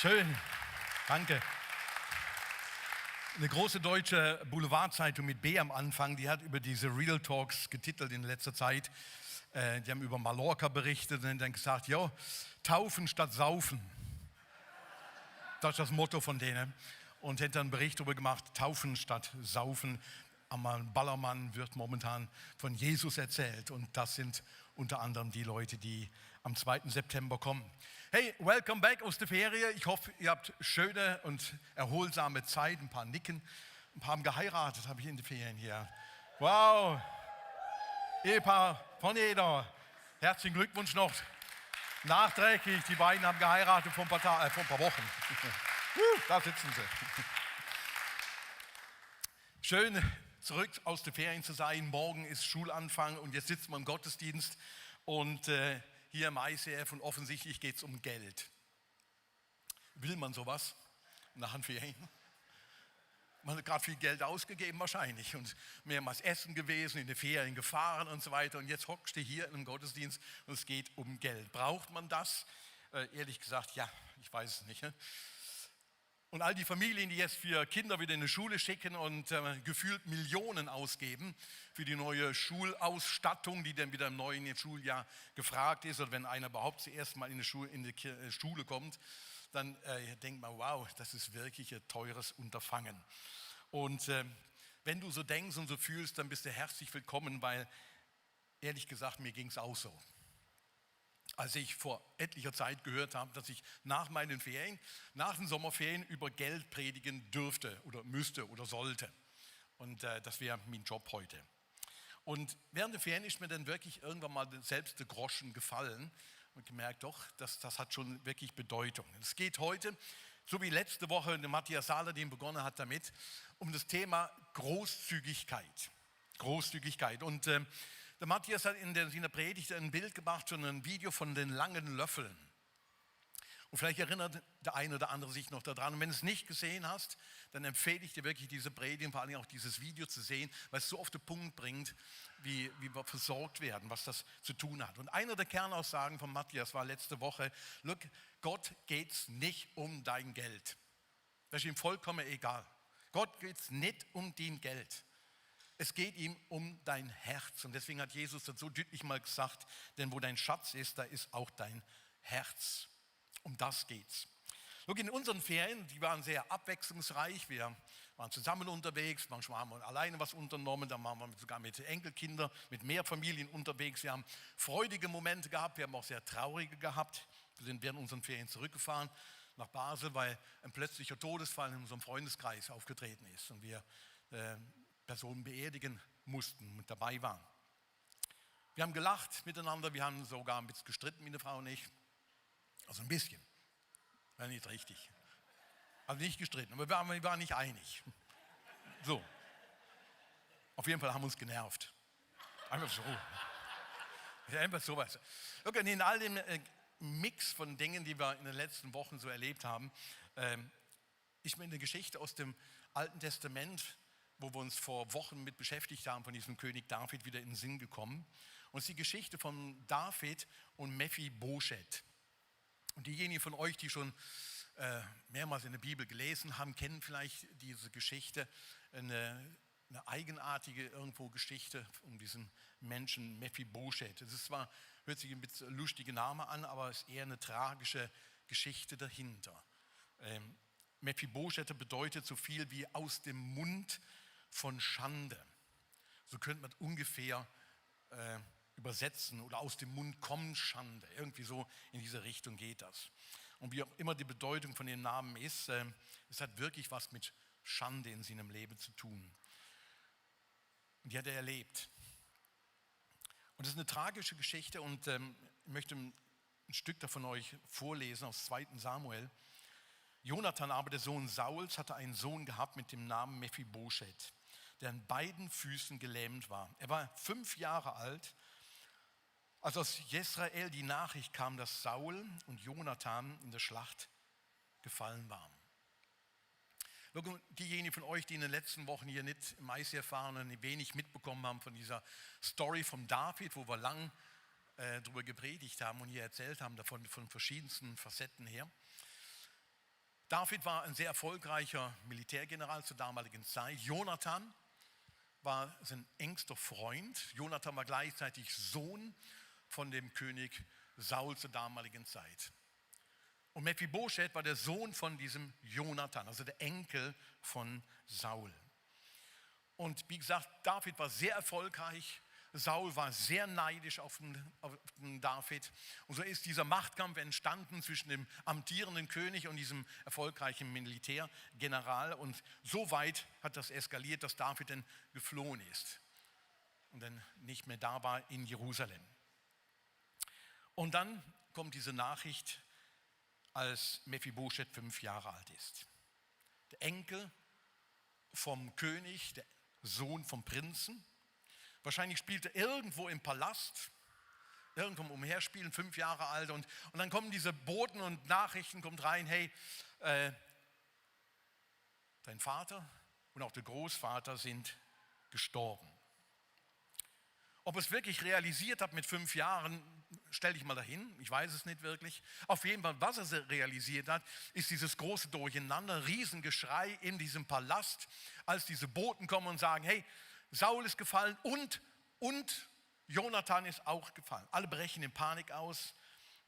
Schön, danke. Eine große deutsche Boulevardzeitung mit B am Anfang, die hat über diese Real Talks getitelt in letzter Zeit. Die haben über Mallorca berichtet und dann gesagt, jo, taufen statt saufen. Das ist das Motto von denen. Und hätte einen Bericht darüber gemacht, taufen statt saufen. Am Ballermann wird momentan von Jesus erzählt. Und das sind unter anderem die Leute, die am 2. September kommen. Hey, welcome back aus der Ferie. Ich hoffe, ihr habt schöne und erholsame Zeit. Ein paar nicken. Ein paar haben geheiratet, habe ich in den Ferien hier. Wow. Ehepaar von jeder. Herzlichen Glückwunsch noch. Nachträglich, die beiden haben geheiratet vor ein paar Wochen. Da sitzen sie. Schön, zurück aus den Ferien zu sein. Morgen ist Schulanfang und jetzt sitzen wir im Gottesdienst. Und hier im ICF und offensichtlich geht es um Geld. Will man sowas nach den Ferien? Man hat gerade viel Geld ausgegeben wahrscheinlich und mehrmals essen gewesen, in den Ferien gefahren und so weiter. Und jetzt hockst du hier im Gottesdienst und es geht um Geld. Braucht man das? Ehrlich gesagt, ja, ich weiß es nicht. Und all die Familien, die jetzt für Kinder wieder in die Schule schicken und gefühlt Millionen ausgeben für die neue Schulausstattung, die dann wieder im neuen Schuljahr gefragt ist. Oder wenn einer überhaupt zuerst mal in die Schule kommt, dann denkt man, wow, das ist wirklich ein teures Unterfangen. Und wenn du so denkst und so fühlst, dann bist du herzlich willkommen, weil ehrlich gesagt, mir ging es auch so. Als ich vor etlicher Zeit gehört habe, dass ich nach meinen Ferien, nach den Sommerferien über Geld predigen dürfte oder müsste oder sollte. Und das wäre mein Job heute. Und während der Ferien ist mir dann wirklich irgendwann mal selbst der Groschen gefallen und gemerkt, doch, das hat schon wirklich Bedeutung. Es geht heute, so wie letzte Woche der Matthias Saladin begonnen hat damit, um das Thema Großzügigkeit. Großzügigkeit. Und der Matthias hat in seiner Predigt ein Bild gemacht, schon ein Video von den langen Löffeln. Und vielleicht erinnert der eine oder andere sich noch daran. Und wenn du es nicht gesehen hast, dann empfehle ich dir wirklich diese Predigt und vor allem auch dieses Video zu sehen, weil es so auf den Punkt bringt, wie wir versorgt werden, was das zu tun hat. Und eine der Kernaussagen von Matthias war letzte Woche, look, Gott geht es nicht um dein Geld. Das ist ihm vollkommen egal. Gott geht es nicht um dein Geld. Es geht ihm um dein Herz. Und deswegen hat Jesus das so deutlich mal gesagt, denn wo dein Schatz ist, da ist auch dein Herz. Um das geht's. Look, in unseren Ferien, die waren sehr abwechslungsreich. Wir waren zusammen unterwegs, manchmal haben wir alleine was unternommen, dann waren wir sogar mit Enkelkindern, mit Mehrfamilien unterwegs. Wir haben freudige Momente gehabt, wir haben auch sehr traurige gehabt. Wir sind während unseren Ferien zurückgefahren nach Basel, weil ein plötzlicher Todesfall in unserem Freundeskreis aufgetreten ist und wir Personen beerdigen mussten und dabei waren. Wir haben gelacht miteinander, wir haben sogar ein bisschen gestritten, meine Frau und ich. Also ein bisschen, war nicht richtig. Also nicht gestritten, aber wir waren nicht einig. So. Auf jeden Fall haben wir uns genervt. Einfach so. Einfach sowas. Okay, in all dem Mix von Dingen, die wir in den letzten Wochen so erlebt haben, ist mir eine Geschichte aus dem Alten Testament, wo wir uns vor Wochen mit beschäftigt haben, von diesem König David wieder in den Sinn gekommen. Und es ist die Geschichte von David und Mephibosheth. Und diejenigen von euch, die schon mehrmals in der Bibel gelesen haben, kennen vielleicht diese Geschichte, eine eigenartige irgendwo Geschichte um diesen Menschen Mephibosheth. Es ist zwar, hört sich ein bisschen lustiger Name an, aber es ist eher eine tragische Geschichte dahinter. Mephibosheth bedeutet so viel wie aus dem Mund von Schande. So könnte man ungefähr übersetzen oder aus dem Mund kommt Schande. Irgendwie so in diese Richtung geht das. Und wie auch immer die Bedeutung von dem Namen ist, es hat wirklich was mit Schande in seinem Leben zu tun. Und die hat er erlebt. Und das ist eine tragische Geschichte und ich möchte ein Stück davon euch vorlesen aus 2. Samuel. Jonathan aber, der Sohn Sauls, hatte einen Sohn gehabt mit dem Namen Mephibosheth, der an beiden Füßen gelähmt war. Er war 5 Jahre alt, als aus Jesrael die Nachricht kam, dass Saul und Jonathan in der Schlacht gefallen waren. Diejenigen von euch, die in den letzten Wochen hier nicht im ICF waren und wenig mitbekommen haben von dieser Story von David, wo wir lang darüber gepredigt haben und hier erzählt haben, davon von verschiedensten Facetten her. David war ein sehr erfolgreicher Militärgeneral zur damaligen Zeit. Jonathan war sein engster Freund. Jonathan war gleichzeitig Sohn von dem König Saul zur damaligen Zeit. Und Mephibosheth war der Sohn von diesem Jonathan, also der Enkel von Saul. Und wie gesagt, David war sehr erfolgreich. Saul war sehr neidisch auf den David. Und so ist dieser Machtkampf entstanden zwischen dem amtierenden König und diesem erfolgreichen Militärgeneral. Und so weit hat das eskaliert, dass David dann geflohen ist und dann nicht mehr da war in Jerusalem. Und dann kommt diese Nachricht, als Mephibosheth 5 Jahre alt ist. Der Enkel vom König, der Sohn vom Prinzen. Wahrscheinlich spielt er irgendwo im Palast, irgendwo umherspielen, 5 Jahre alt. Und dann kommen diese Boten und Nachrichten, kommt rein, hey, dein Vater und auch der Großvater sind gestorben. Ob er es wirklich realisiert hat mit 5 Jahren, stelle ich mal dahin. Ich weiß es nicht wirklich. Auf jeden Fall, was er realisiert hat, ist dieses große Durcheinander, Riesengeschrei in diesem Palast, als diese Boten kommen und sagen, hey, Saul ist gefallen und Jonathan ist auch gefallen. Alle brechen in Panik aus.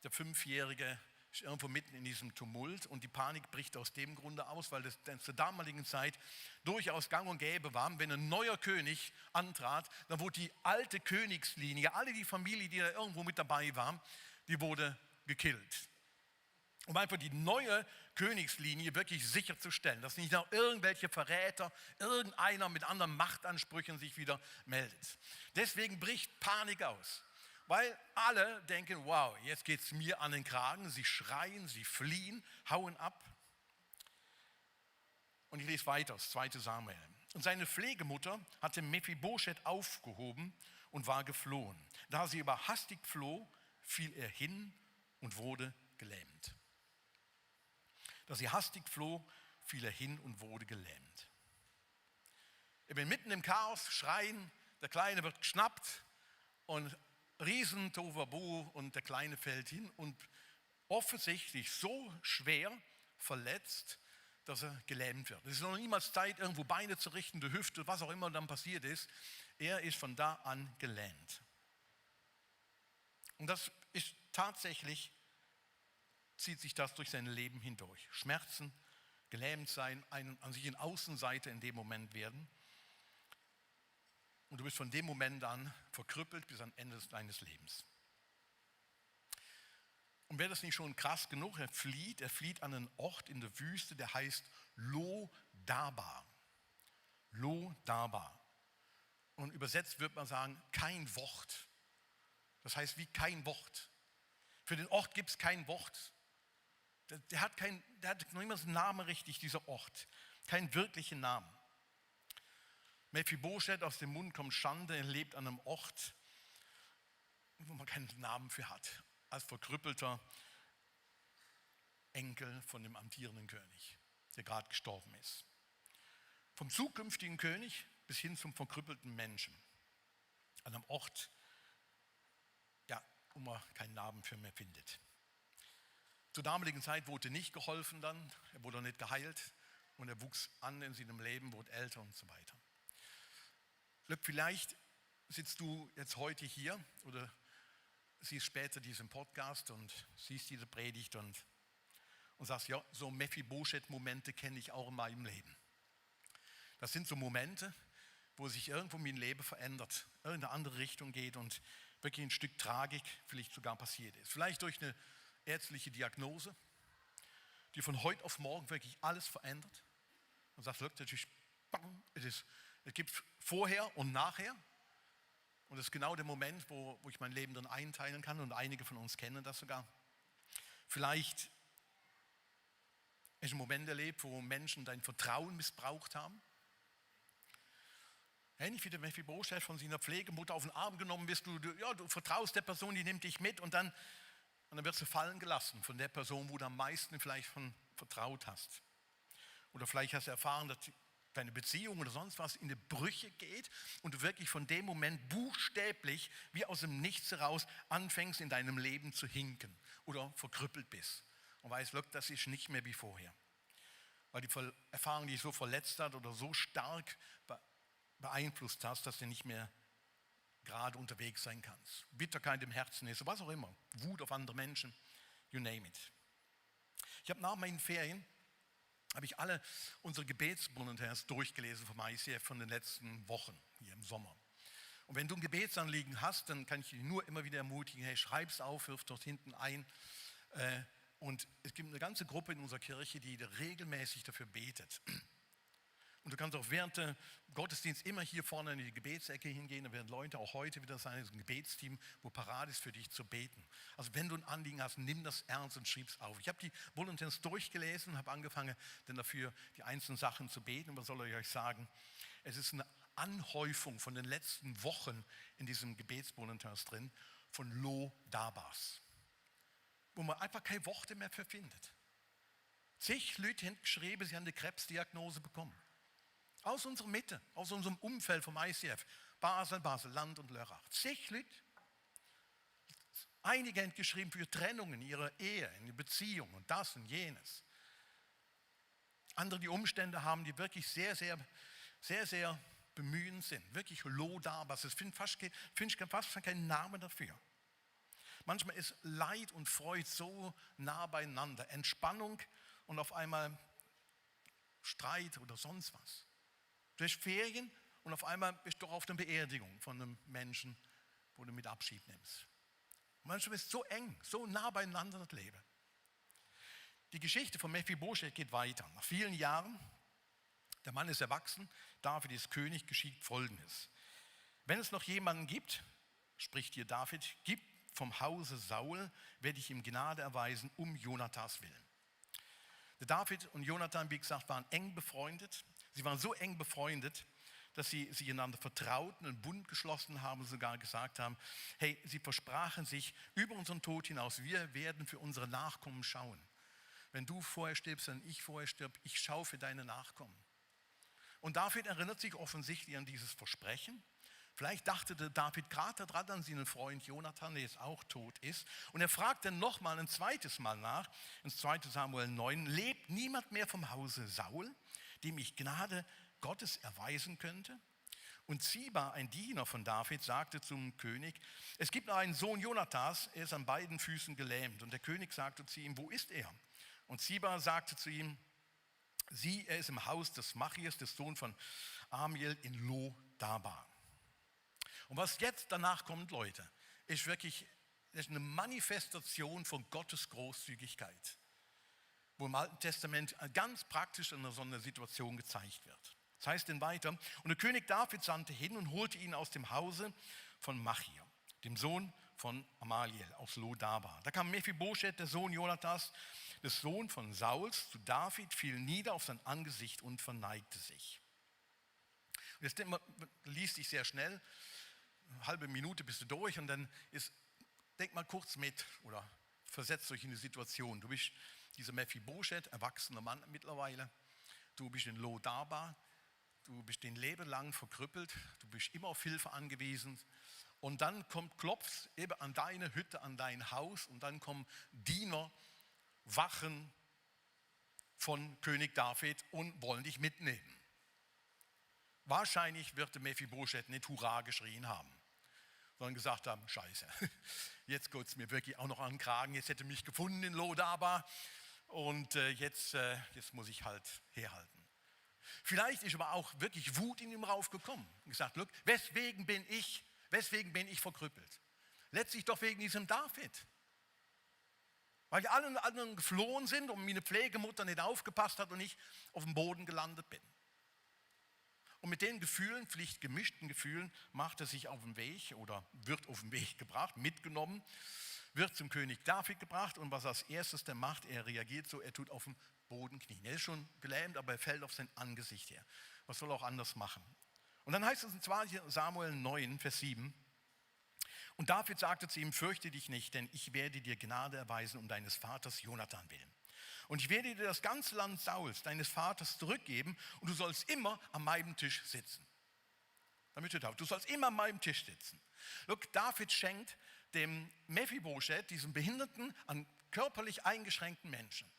Der 5-Jährige ist irgendwo mitten in diesem Tumult und die Panik bricht aus dem Grunde aus, weil das zur damaligen Zeit durchaus gang und gäbe war. Wenn ein neuer König antrat, dann wurde die alte Königslinie, alle die Familie, die da irgendwo mit dabei war, die wurde gekillt. Um einfach die neue Königslinie wirklich sicherzustellen, dass nicht noch irgendwelche Verräter, irgendeiner mit anderen Machtansprüchen sich wieder meldet. Deswegen bricht Panik aus. Weil alle denken, wow, jetzt geht es mir an den Kragen. Sie schreien, sie fliehen, hauen ab. Und ich lese weiter, das 2. Samuel. Und seine Pflegemutter hatte Mephibosheth aufgehoben und war geflohen. Da sie aber hastig floh, fiel er hin und wurde gelähmt. Da sie hastig floh, fiel er hin und wurde gelähmt. Ich bin mitten im Chaos, schreien, der Kleine wird geschnappt und riesen Tohuwabohu und der Kleine fällt hin und offensichtlich so schwer verletzt, dass er gelähmt wird. Es ist noch niemals Zeit, irgendwo Beine zu richten, die Hüfte, was auch immer dann passiert ist. Er ist von da an gelähmt. Und das ist tatsächlich, zieht sich das durch sein Leben hindurch. Schmerzen, gelähmt sein, an sich in Außenseite in dem Moment werden. Und du bist von dem Moment an verkrüppelt bis am Ende deines Lebens. Und wäre das nicht schon krass genug? Er flieht an einen Ort in der Wüste, der heißt Lo-Dabar. Lo-Dabar. Und übersetzt wird man sagen, kein Wort. Das heißt wie kein Wort. Für den Ort gibt es kein Wort. Der hat noch niemals einen Namen richtig, dieser Ort. Keinen wirklichen Namen. Mephibosheth, aus dem Mund kommt Schande, er lebt an einem Ort, wo man keinen Namen für hat, als verkrüppelter Enkel von dem amtierenden König, der gerade gestorben ist. Vom zukünftigen König bis hin zum verkrüppelten Menschen, an einem Ort, ja, wo man keinen Namen für mehr findet. Zur damaligen Zeit wurde nicht geholfen dann, er wurde nicht geheilt und er wuchs an in seinem Leben, wurde älter und so weiter. Vielleicht sitzt du jetzt heute hier oder siehst später diesen Podcast und siehst diese Predigt und sagst, ja, so Mephibosheth-Momente kenne ich auch in meinem Leben. Das sind so Momente, wo sich irgendwo mein Leben verändert, in eine andere Richtung geht und wirklich ein Stück Tragik vielleicht sogar passiert ist. Vielleicht durch eine ärztliche Diagnose, die von heute auf morgen wirklich alles verändert. Und sagst, natürlich, bang, es gibt vorher und nachher. Und das ist genau der Moment, wo ich mein Leben dann einteilen kann. Und einige von uns kennen das sogar. Vielleicht ist ein Moment erlebt, wo Menschen dein Vertrauen missbraucht haben. Ähnlich wie der Mephibosheth von seiner Pflegemutter auf den Arm genommen wirst. Du vertraust der Person, die nimmt dich mit und dann wirst du fallen gelassen von der Person, wo du am meisten vielleicht von vertraut hast. Oder vielleicht hast du erfahren, dass deine Beziehung oder sonst was in die Brüche geht und du wirklich von dem Moment buchstäblich wie aus dem Nichts heraus anfängst in deinem Leben zu hinken oder verkrüppelt bist und weißt, look, das ist nicht mehr wie vorher. weil die Erfahrung dich so verletzt hat oder so stark beeinflusst hast, dass du nicht mehr gerade unterwegs sein kannst. Bitterkeit im Herzen ist, was auch immer. Wut auf andere Menschen, you name it. Ich habe nach meinen Ferien, habe ich alle unsere Gebetsvolunteers durchgelesen vom ICF von den letzten Wochen hier im Sommer. Und wenn du ein Gebetsanliegen hast, dann kann ich dich nur immer wieder ermutigen, hey, schreib's auf, wirf dort hinten ein. Und es gibt eine ganze Gruppe in unserer Kirche, die regelmäßig dafür betet. Und du kannst auch während des Gottesdienstes immer hier vorne in die Gebetsecke hingehen. Da werden Leute auch heute wieder sein, ein Gebetsteam, wo parat ist für dich zu beten. Also wenn du ein Anliegen hast, nimm das ernst und schreib es auf. Ich habe die Volunteers durchgelesen und habe angefangen, dann dafür die einzelnen Sachen zu beten. Und was soll ich euch sagen? Es ist eine Anhäufung von den letzten Wochen in diesem Gebetsvolunteers drin, von Lo-Dabas, wo man einfach keine Worte mehr für findet. Zig Leute haben geschrieben, sie haben eine Krebsdiagnose bekommen. Aus unserer Mitte, aus unserem Umfeld vom ICF, Basel, Basel-Land und Lörrach. Zig Leute. Einige haben geschrieben für Trennungen in ihrer Ehe, in der Beziehung und das und jenes. Andere die Umstände haben, die wirklich sehr, sehr, sehr, sehr bemühend sind. Wirklich Lo-Dabas. Ich finde fast keinen Namen dafür. Manchmal ist Leid und Freude so nah beieinander. Entspannung und auf einmal Streit oder sonst was. Durch Ferien und auf einmal bist du auf der Beerdigung von einem Menschen, wo du mit Abschied nimmst. Manchmal ist es so eng, so nah beieinander das Leben. Die Geschichte von Mephibosheth geht weiter. Nach vielen Jahren, der Mann ist erwachsen, David ist König, geschieht Folgendes. Wenn es noch jemanden gibt, spricht hier David, gib vom Hause Saul, werde ich ihm Gnade erweisen, um Jonathans willen. Der David und Jonathan, wie gesagt, waren eng befreundet. Sie waren so eng befreundet, dass sie sich einander vertrauten, einen Bund geschlossen haben und sogar gesagt haben, hey, sie versprachen sich über unseren Tod hinaus, wir werden für unsere Nachkommen schauen. Wenn du vorher stirbst und ich vorher stirb, ich schaue für deine Nachkommen. Und David erinnert sich offensichtlich an dieses Versprechen. Vielleicht dachte der David gerade daran an seinen Freund Jonathan, der jetzt auch tot ist. Und er fragt dann nochmal ein zweites Mal nach, in 2. Samuel 9, lebt niemand mehr vom Hause Saul, dem ich Gnade Gottes erweisen könnte? Und Ziba, ein Diener von David, sagte zum König, es gibt noch einen Sohn Jonathans, er ist an beiden Füßen gelähmt. Und der König sagte zu ihm, wo ist er? Und Ziba sagte zu ihm, sieh, er ist im Haus des Machias, des Sohns von Amiel in Lo-Dabar. Und was jetzt danach kommt, Leute, ist wirklich eine Manifestation von Gottes Großzügigkeit, wo im Alten Testament ganz praktisch in so einer Situation gezeigt wird. Das heißt dann weiter, und der König David sandte hin und holte ihn aus dem Hause von Machir, dem Sohn von Amaliel aus Lo-Dabar. Da kam Mephibosheth, der Sohn Jonathans, der Sohn von Sauls, zu David, fiel nieder auf sein Angesicht und verneigte sich. Und jetzt liest sich sehr schnell, eine halbe Minute bist du durch und dann denk mal kurz mit oder versetzt euch in die Situation. Du bist dieser Mephibosheth, erwachsener Mann mittlerweile. Du bist in Lo-Dabar, du bist dein Leben lang verkrüppelt, du bist immer auf Hilfe angewiesen. Und dann klopft eben an deine Hütte, an dein Haus und dann kommen Diener, Wachen von König David und wollen dich mitnehmen. Wahrscheinlich wird der Mephibosheth nicht Hurra geschrien haben, sondern gesagt haben, scheiße, jetzt geht es mir wirklich auch noch an den Kragen, jetzt hätte mich gefunden in Lo-Dabar und jetzt muss ich halt herhalten. Vielleicht ist aber auch wirklich Wut in ihm raufgekommen und gesagt, look, weswegen bin ich verkrüppelt? Letztlich doch wegen diesem David. Weil die allen anderen geflohen sind und meine Pflegemutter nicht aufgepasst hat und ich auf dem Boden gelandet bin. Und mit den Gefühlen, vielleicht gemischten Gefühlen, macht er sich auf den Weg oder wird auf den Weg gebracht, mitgenommen, wird zum König David gebracht und was als erstes der macht, er reagiert so, er tut auf dem Boden knien. Er ist schon gelähmt, aber er fällt auf sein Angesicht her. Was soll er auch anders machen? Und dann heißt es in 2. Samuel 9, Vers 7, und David sagte zu ihm, fürchte dich nicht, denn ich werde dir Gnade erweisen um deines Vaters Jonathan willen. Und ich werde dir das ganze Land Sauls, deines Vaters, zurückgeben und du sollst immer an meinem Tisch sitzen. Damit du sollst immer an meinem Tisch sitzen. Look, David schenkt dem Mephibosheth, diesem behinderten, an körperlich eingeschränkten Menschen,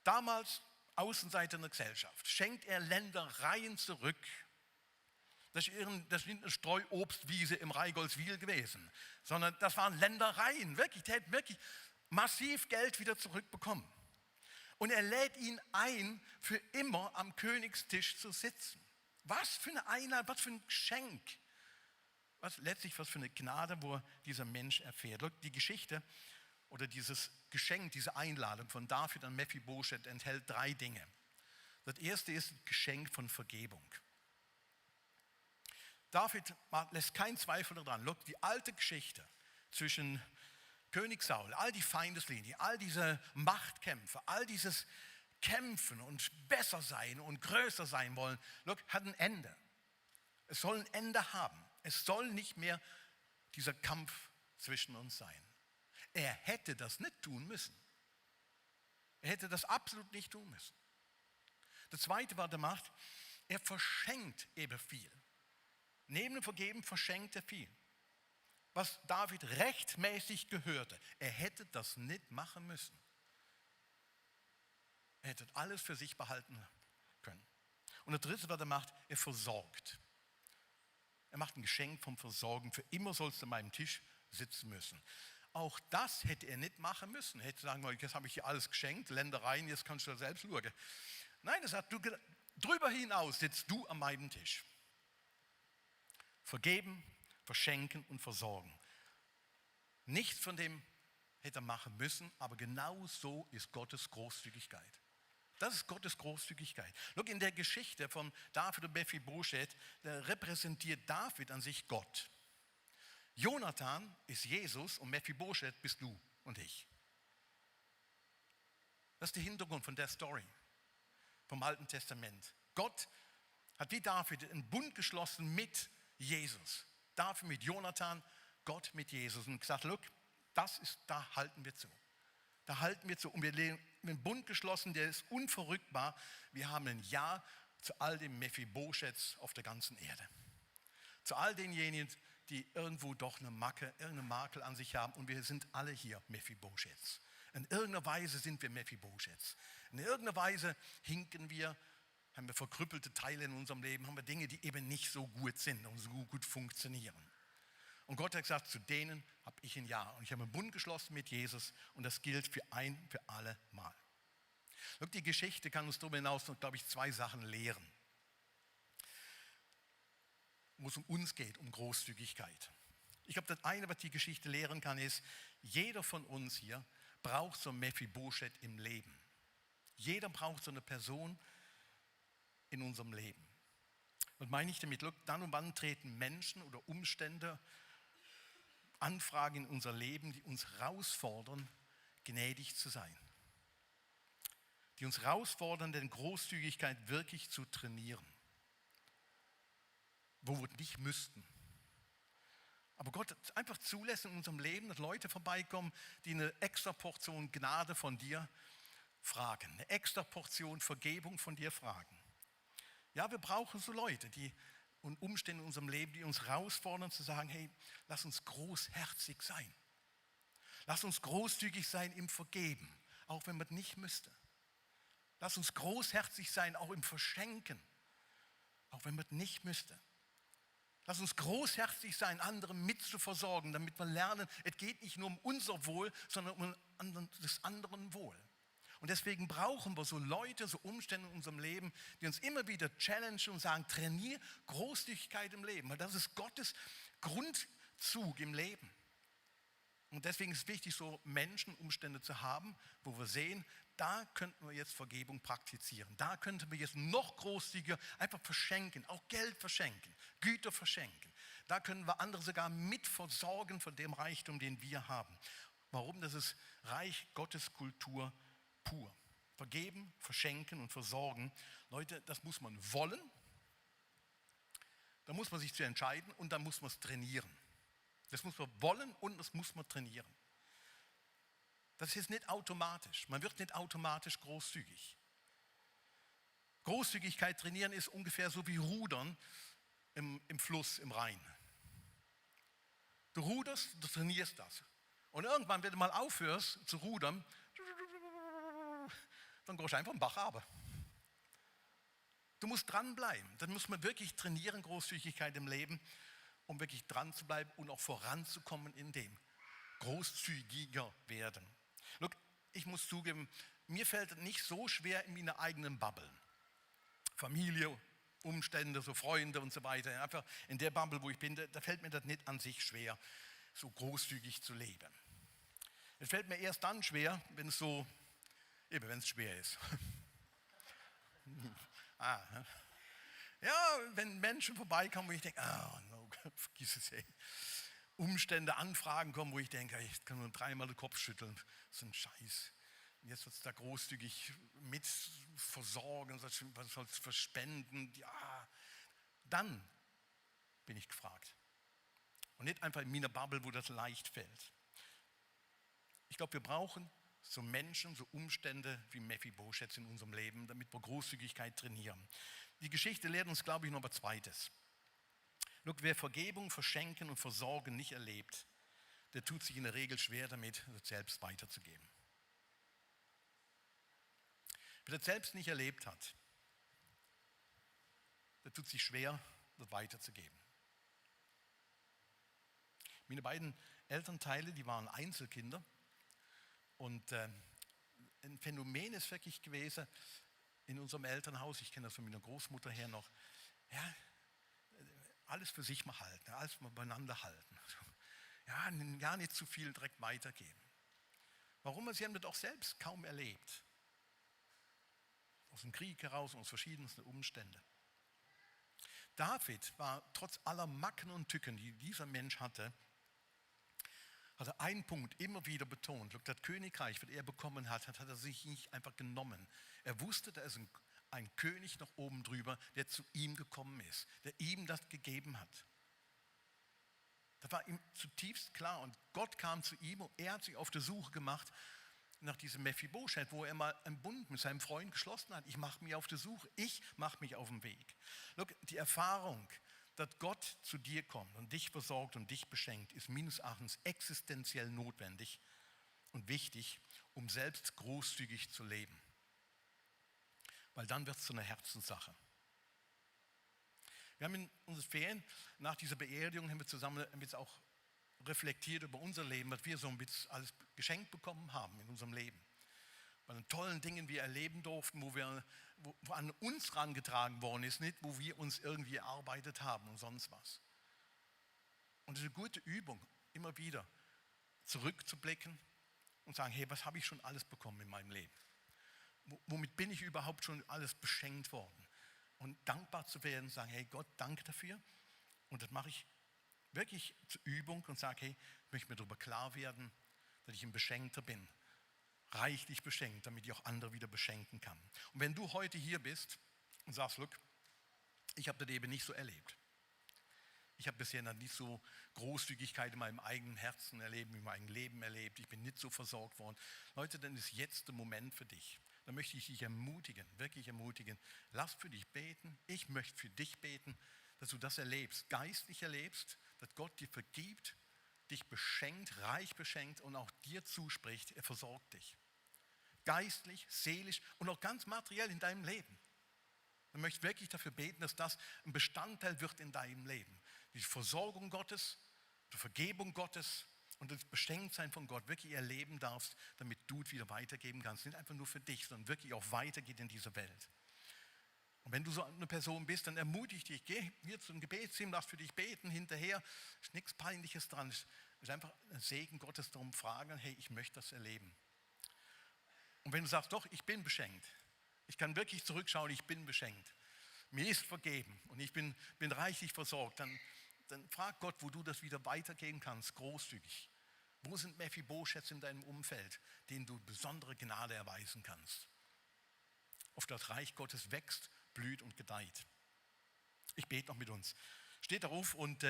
damals Außenseiter in der Gesellschaft, schenkt er Ländereien zurück. Das ist nicht eine Streuobstwiese im Reigoldswil gewesen, sondern das waren Ländereien, wirklich, der hat wirklich massiv Geld wieder zurückbekommen. Und er lädt ihn ein, für immer am Königstisch zu sitzen. Was für eine Einladung, was für ein Geschenk. Was für eine Gnade, wo dieser Mensch erfährt. Die Geschichte oder dieses Geschenk, diese Einladung von David an Mephibosheth enthält 3 Dinge. Das erste ist ein Geschenk von Vergebung. David lässt keinen Zweifel daran. Die alte Geschichte zwischen König Saul, all die Feindeslinie, all diese Machtkämpfe, all dieses Kämpfen und besser sein und größer sein wollen, hat ein Ende. Es soll ein Ende haben. Es soll nicht mehr dieser Kampf zwischen uns sein. Er hätte das nicht tun müssen. Er hätte das absolut nicht tun müssen. Das Zweite, was er macht, er verschenkt eben viel. Neben dem Vergeben verschenkt er viel. Was David rechtmäßig gehörte. Er hätte das nicht machen müssen. Er hätte alles für sich behalten können. Und das Dritte, was er macht, er versorgt. Er macht ein Geschenk vom Versorgen. Für immer sollst du an meinem Tisch sitzen müssen. Auch das hätte er nicht machen müssen. Er hätte sagen wollen, jetzt habe ich dir alles geschenkt, Ländereien, jetzt kannst du da selbst schauen. Nein, er sagt, drüber hinaus sitzt du an meinem Tisch. Vergeben, verschenken und versorgen. Nichts von dem hätte er machen müssen, aber genau so ist Gottes Großzügigkeit. Das ist Gottes Großzügigkeit. In der Geschichte von David und Mephibosheth, da repräsentiert David an sich Gott. Jonathan ist Jesus und Mephibosheth bist du und ich. Das ist der Hintergrund von der Story vom Alten Testament. Gott hat wie David einen Bund geschlossen mit Jesus. David mit Jonathan, Gott mit Jesus. Und gesagt, da halten wir zu. Da halten wir zu. Und wir haben einen Bund geschlossen, der ist unverrückbar. Wir haben ein Ja zu all den Mephibosheths auf der ganzen Erde. Zu all denjenigen, die irgendwo doch eine Macke, irgendeinen Makel an sich haben. Und wir sind alle hier Mephibosheths. In irgendeiner Weise sind wir Mephibosheths. In irgendeiner Weise hinken wir, haben wir verkrüppelte Teile in unserem Leben, haben wir Dinge, die eben nicht so gut sind und so gut funktionieren. Und Gott hat gesagt, zu denen habe ich ein Ja. Und ich habe einen Bund geschlossen mit Jesus und das gilt für alle Mal. Die Geschichte kann uns darüber hinaus, glaube ich, 2 Sachen lehren. Wo es um uns geht, um Großzügigkeit. Ich glaube, das eine, was die Geschichte lehren kann, ist, jeder von uns hier braucht so ein Mephibosheth im Leben. Jeder braucht so eine Person in unserem Leben. Und meine ich damit, dann und wann treten Menschen oder Umstände, Anfragen in unser Leben, die uns herausfordern, gnädig zu sein. Die uns herausfordern, den Großzügigkeit wirklich zu trainieren. Wo wir nicht müssten. Aber Gott einfach zulässt in unserem Leben, dass Leute vorbeikommen, die eine extra Portion Gnade von dir fragen. Eine extra Portion Vergebung von dir fragen. Ja, wir brauchen so Leute, und Umstände in unserem Leben, die uns herausfordern, zu sagen, hey, lass uns großherzig sein. Lass uns großzügig sein im Vergeben, auch wenn man nicht müsste. Lass uns großherzig sein, auch im Verschenken, auch wenn man nicht müsste. Lass uns großherzig sein, andere mitzuversorgen, damit wir lernen, es geht nicht nur um unser Wohl, sondern um des anderen Wohl. Und deswegen brauchen wir so Leute, so Umstände in unserem Leben, die uns immer wieder challengen und sagen, trainier Großzügigkeit im Leben, weil das ist Gottes Grundzug im Leben. Und deswegen ist es wichtig, so Menschen, Umstände zu haben, wo wir sehen, da könnten wir jetzt Vergebung praktizieren. Da könnten wir jetzt noch großzügiger einfach verschenken, auch Geld verschenken, Güter verschenken. Da können wir andere sogar mit versorgen von dem Reichtum, den wir haben. Warum? Das ist Reich Gottes Kultur pur. Vergeben, verschenken und versorgen. Leute, das muss man wollen. Da muss man sich zu entscheiden und dann muss man es trainieren. Das muss man wollen und das muss man trainieren. Das ist nicht automatisch. Man wird nicht automatisch großzügig. Großzügigkeit trainieren ist ungefähr so wie Rudern im Fluss, im Rhein. Du ruderst, du trainierst das. Und irgendwann, wenn du mal aufhörst zu rudern, dann gehst du einfach im Bach runter. Du musst dranbleiben. Dann muss man wirklich trainieren, Großzügigkeit im Leben, um wirklich dran zu bleiben und auch voranzukommen in dem. Großzügiger werden. Look, ich muss zugeben, mir fällt es nicht so schwer in meiner eigenen Bubble. Familie, Umstände, so Freunde und so weiter. Einfach in der Bubble, wo ich bin, da fällt mir das nicht an sich schwer, so großzügig zu leben. Es fällt mir erst dann schwer, wenn es schwer ist. Ja, wenn Menschen vorbeikommen, wo ich denke, no, vergiss es, ey. Umstände, Anfragen kommen, wo ich denke, ich kann nur dreimal den Kopf schütteln. Das ist ein Scheiß. Und jetzt wird es da großzügig mit versorgen, was soll es verspenden. Ja, dann bin ich gefragt. Und nicht einfach in meiner Bubble, wo das leicht fällt. Ich glaube, wir brauchen so Menschen, so Umstände wie Mephibosheth in unserem Leben, damit wir Großzügigkeit trainieren. Die Geschichte lehrt uns, glaube ich, noch etwas Zweites. Look, wer Vergebung, Verschenken und Versorgen nicht erlebt, der tut sich in der Regel schwer damit, das selbst weiterzugeben. Wer das selbst nicht erlebt hat, der tut sich schwer, das weiterzugeben. Meine beiden Elternteile, die waren Einzelkinder. Und ein Phänomen ist wirklich gewesen in unserem Elternhaus, ich kenne das von meiner Großmutter her noch, ja, alles für sich mal halten, alles mal beieinander halten. Ja, gar nicht zu viel direkt weitergeben. Warum? Sie haben das auch selbst kaum erlebt. Aus dem Krieg heraus, aus verschiedensten Umständen. David war trotz aller Macken und Tücken, die dieser Mensch hatte einen Punkt immer wieder betont. Das Königreich, das er bekommen hat, hat er sich nicht einfach genommen. Er wusste, da ist ein König noch oben drüber, der zu ihm gekommen ist, der ihm das gegeben hat. Das war ihm zutiefst klar. Und Gott kam zu ihm und er hat sich auf die Suche gemacht nach diesem Mephibosheth, wo er mal einen Bund mit seinem Freund geschlossen hat. Ich mache mich auf die Suche, ich mache mich auf den Weg. Look, die Erfahrung, dass Gott zu dir kommt und dich versorgt und dich beschenkt, ist meines Erachtens existenziell notwendig und wichtig, um selbst großzügig zu leben. Weil dann wird es zu einer Herzenssache. Wir haben in unseren Ferien, nach dieser Beerdigung, haben wir zusammen jetzt auch reflektiert über unser Leben, was wir so ein bisschen alles geschenkt bekommen haben in unserem Leben. Bei den tollen Dingen wir erleben durften, wo an uns herangetragen worden ist, nicht wo wir uns irgendwie erarbeitet haben und sonst was. Und es ist eine gute Übung, immer wieder zurückzublicken und sagen, hey, was habe ich schon alles bekommen in meinem Leben? Womit bin ich überhaupt schon alles beschenkt worden? Und dankbar zu werden, sagen, hey Gott, danke dafür. Und das mache ich wirklich zur Übung und sage, hey, ich möchte mir darüber klar werden, dass ich ein Beschenkter bin. Reichlich beschenkt, damit ich auch andere wieder beschenken kann. Und wenn du heute hier bist und sagst, look, ich habe das eben nicht so erlebt. Ich habe bisher noch nicht so Großzügigkeit in meinem eigenen Herzen erlebt, in meinem eigenen Leben erlebt. Ich bin nicht so versorgt worden. Leute, dann ist jetzt der Moment für dich. Da möchte ich dich ermutigen, wirklich ermutigen. Lass für dich beten. Ich möchte für dich beten, dass du das erlebst, geistlich erlebst, dass Gott dir vergibt, dich beschenkt, reich beschenkt und auch dir zuspricht, er versorgt dich. Geistlich, seelisch und auch ganz materiell in deinem Leben. Ich möchte wirklich dafür beten, dass das ein Bestandteil wird in deinem Leben. Die Versorgung Gottes, die Vergebung Gottes und das Beschenktsein von Gott wirklich erleben darfst, damit du es wieder weitergeben kannst. Nicht einfach nur für dich, sondern wirklich auch weitergeht in dieser Welt. Und wenn du so eine Person bist, dann ermutige ich dich, geh hier zum Gebetsteam, lass für dich beten, hinterher. Ist nichts Peinliches dran. Es ist einfach ein Segen Gottes darum fragen, hey, ich möchte das erleben. Und wenn du sagst, doch, ich bin beschenkt, ich kann wirklich zurückschauen, ich bin beschenkt, mir ist vergeben und ich bin reichlich versorgt, dann frag Gott, wo du das wieder weitergeben kannst, großzügig. Wo sind Mephibosheths in deinem Umfeld, denen du besondere Gnade erweisen kannst? Auf das Reich Gottes wächst, blüht und gedeiht. Ich bete noch mit uns. Steht darauf und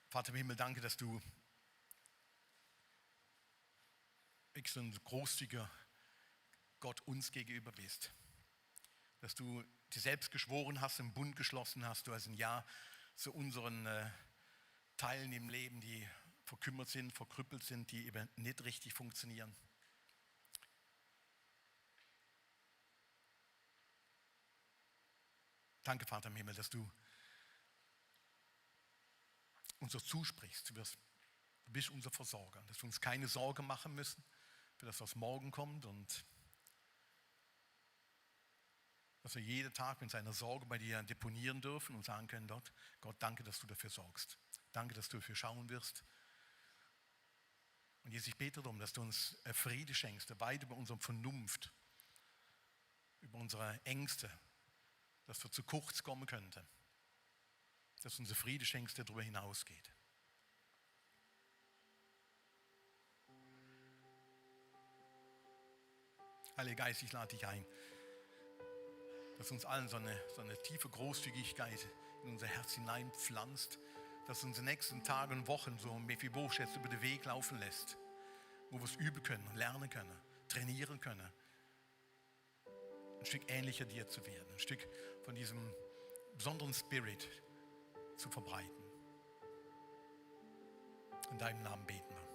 Vater im Himmel, danke, dass du so ein großzügiger Gott uns gegenüber bist. Dass du dir selbst geschworen hast, einen Bund geschlossen hast. Du hast ein Ja zu unseren Teilen im Leben, die verkümmert sind, verkrüppelt sind, die eben nicht richtig funktionieren. Danke, Vater im Himmel, dass du uns so zusprichst. Du bist unser Versorger, dass wir uns keine Sorge machen müssen für das, was morgen kommt, und dass wir jeden Tag mit seiner Sorge bei dir deponieren dürfen und sagen können, Gott, danke, dass du dafür sorgst. Danke, dass du dafür schauen wirst. Und Jesus, ich bete darum, dass du uns Friede schenkst, weit über unsere Vernunft, über unsere Ängste, dass wir zu kurz kommen könnten. Dass du uns Friede schenkst, der darüber hinausgeht. Heiliger Geist, ich lade dich ein, dass uns allen so eine tiefe Großzügigkeit in unser Herz hineinpflanzt, dass uns in den nächsten Tagen und Wochen so Mephibosheth über den Weg laufen lässt, wo wir es üben können, lernen können, trainieren können, ein Stück ähnlicher dir zu werden, ein Stück von diesem besonderen Spirit zu verbreiten. In deinem Namen beten wir.